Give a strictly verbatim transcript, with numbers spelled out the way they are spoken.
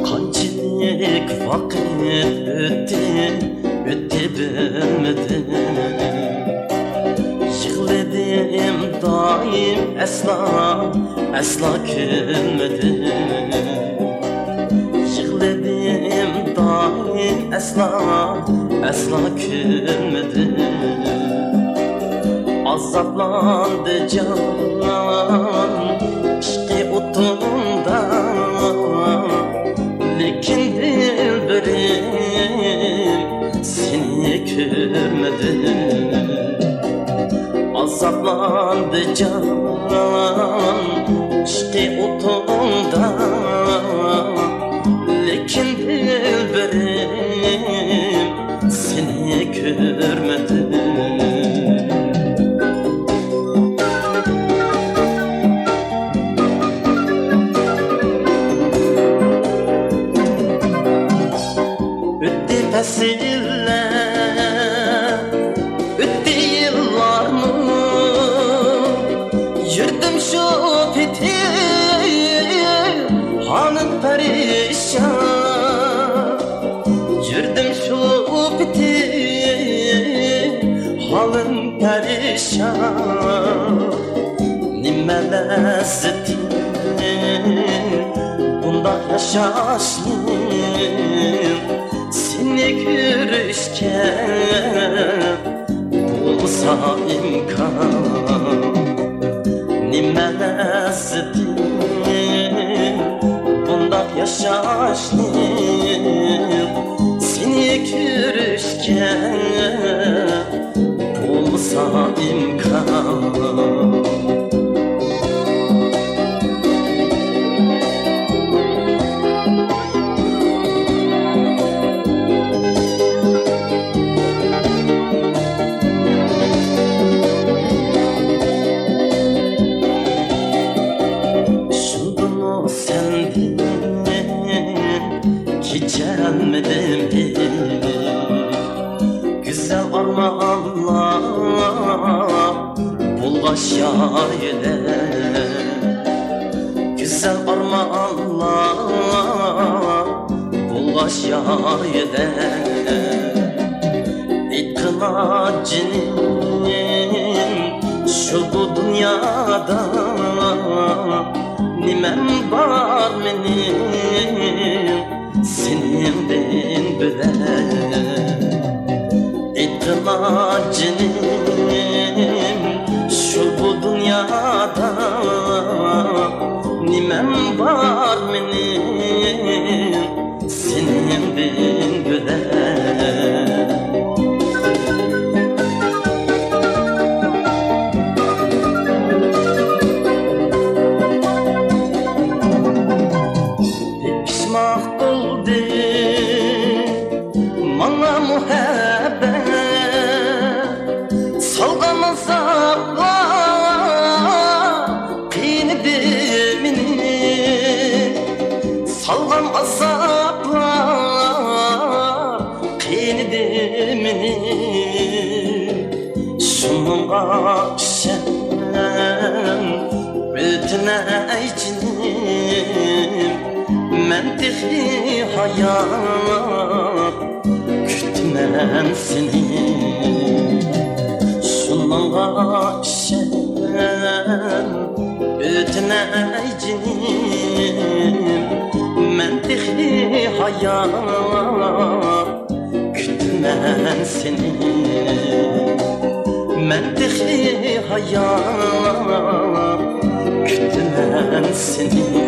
قانچىلىك ۋاقىت ئۆتتى، ئۆتتى بىلمىدىم. يىغلىدىم دائىم، ئەسلا، ئەسلا كۈلمىدىم. يىغلىدىم دائىم، ئەسلا، ئەسلا كۈلمىدىم. ئازابلاندى جان، ئىشقى ئوتۇڭدا، لېكىن دىلبىرىم، سېنى كۆرمىدىم. ئازابلاندى جان، ئىشقى ئوتۇڭدا، لېكىن دىلبىرىم، سېنى كۆرمىدىم. ئۆتتى پەسىللەر، ئۆتتى يىللارمۇ، يۈردۈم شۇ پېتى ھالىم پەرىشان. يۈردۈم شۇ پېتى ھالىم پەرىشان. نېمە لەززىتى بۇنداق ياشاشنىڭ، سېنى كۆرۈشكە بولسا ئىمكان. نېمە لەززىتى بۇنداق ياشاشنىڭ، سېنى كۆرۈشكە بولسا ئىمكان. شۇندىمۇ سەندىن كېچەلمىدىم ھېلى، گۈزەل ئارمانلار بولغاچ يايىلى، گۈزەل ئارمانلار بولغاچ يايىلى. ئېيتقىنا جېنىم، شۇ بۇ دۇنيادا نېمەم بار مېنىڭ سېنىڭدىن بۆلەك؟ ئېيتقىنا جېنىم، شۇ بۇ دۇنيادا نېمەم بار مېنىڭ سېنىڭدىن بۆلەك؟ تېپىشماق بولدى ماڭا مۇھەببەت، سالغان ئازابلار قىينىدى مېنى، سالغان ئازابلار قىينىدى مېنى. شۇنىڭغا ئىشەن، ئۆتۈنەي جېنىم، مەن تېخى ھايات كۈتىمەن سېنى. شۇنىڭغا ئىشەن، ئۆتۈنەي جېنىم، مەن تېخى ھايات كۈتىمەن سېنى، مەن تېخى ھايات كۈتىمەن سېنى.